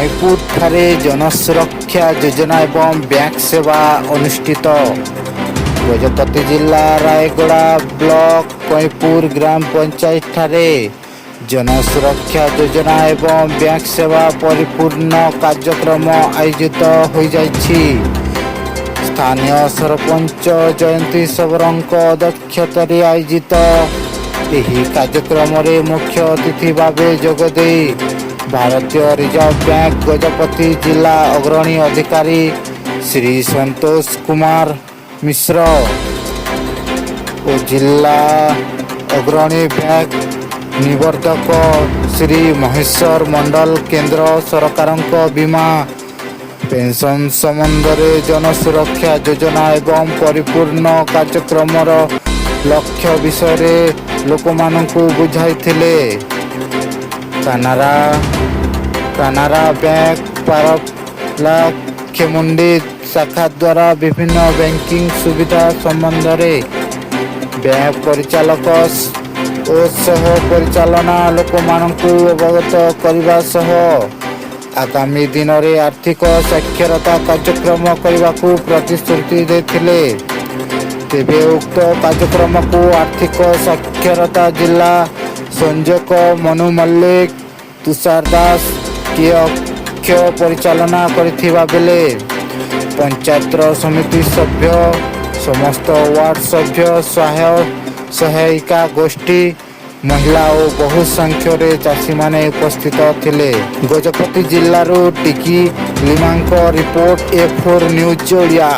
କଇଁପୁରଠାରେ ଜନସୁରକ୍ଷା ଯୋଜନା ଏବଂ ବ୍ୟାଙ୍କ ସେବା ଅନୁଷ୍ଠିତ। ଗଜପତି ଜିଲ୍ଲା ରାୟଗଡ଼ା ବ୍ଲକ କଇଁପୁର ଗ୍ରାମ ପଞ୍ଚାୟତଠାରେ ଜନସୁରକ୍ଷା ଯୋଜନା ଏବଂ ବ୍ୟାଙ୍କ ସେବା ପରିପୂର୍ଣ୍ଣ କାର୍ଯ୍ୟକ୍ରମ ଆୟୋଜିତ ହୋଇଯାଇଛି। ସ୍ଥାନୀୟ ସରପଞ୍ଚ ଜୟନ୍ତୀ ଶବରଙ୍କ ଅଧ୍ୟକ୍ଷତାରେ ଆୟୋଜିତ ଏହି କାର୍ଯ୍ୟକ୍ରମରେ ମୁଖ୍ୟ ଅତିଥି ଭାବେ ଯୋଗଦେଇ ଭାରତୀୟ ରିଜର୍ଭ ବ୍ୟାଙ୍କ ଗଜପତି ଜିଲ୍ଲା ଅଗ୍ରଣୀ ଅଧିକାରୀ ଶ୍ରୀ ସନ୍ତୋଷ କୁମାର ମିଶ୍ର ଓ ଜିଲ୍ଲା ଅଗ୍ରଣୀ ବ୍ୟାଙ୍କ ନିବର୍ତ୍ତକ ଶ୍ରୀ ମହେଶ୍ୱର ମଣ୍ଡଳ କେନ୍ଦ୍ର ସରକାରଙ୍କ ବୀମା ପେନ୍ସନ୍ ସମ୍ବନ୍ଧରେ ଜନସୁରକ୍ଷା ଯୋଜନା ଏବଂ ପରିପୂର୍ଣ୍ଣ କାର୍ଯ୍ୟକ୍ରମର ଲକ୍ଷ୍ୟ ବିଷୟରେ ଲୋକମାନଙ୍କୁ ବୁଝାଇଥିଲେ। କାନାରା ବ୍ୟାଙ୍କ ପାରଳାଖେମୁଣ୍ଡି ଶାଖା ଦ୍ୱାରା ବିଭିନ୍ନ ବ୍ୟାଙ୍କିଂ ସୁବିଧା ସମ୍ବନ୍ଧରେ ବ୍ୟାଙ୍କ ପରିଚାଳକ ଓ ସହ ପରିଚାଳନା ଲୋକମାନଙ୍କୁ ଅବଗତ କରିବା ସହ ଆଗାମୀ ଦିନରେ ଆର୍ଥିକ ସାକ୍ଷରତା କାର୍ଯ୍ୟକ୍ରମ କରିବାକୁ ପ୍ରତିଶ୍ରୁତି ଦେଇଥିଲେ। ତେବେ ଉକ୍ତ କାର୍ଯ୍ୟକ୍ରମକୁ ଆର୍ଥିକ ସାକ୍ଷରତା ଜିଲ୍ଲା ସଂଯୋଜକ ମନୁ ମଲ୍ଲିକ, ତୁଷାର ଦାସ କେ ଅକ୍ଷ ପରିଚାଳନା କରିଥିବା ବେଳେ ପଞ୍ଚାୟତର ସମିତି ସଭ୍ୟ, ସମସ୍ତ ୱାର୍ଡ ସଭ୍ୟ, ସହାୟିକା ଗୋଷ୍ଠୀ, ମହିଳା ଓ ବହୁ ସଂଖ୍ୟାରେ ଚାଷୀମାନେ ଉପସ୍ଥିତ ଥିଲେ। ଗଜପତି ଜିଲ୍ଲାରୁ ଟିକି ଲିମାଙ୍କ ରିପୋର୍ଟ, ଏ ଫୋର୍ ନ୍ୟୁଜ୍ ଓଡ଼ିଆ।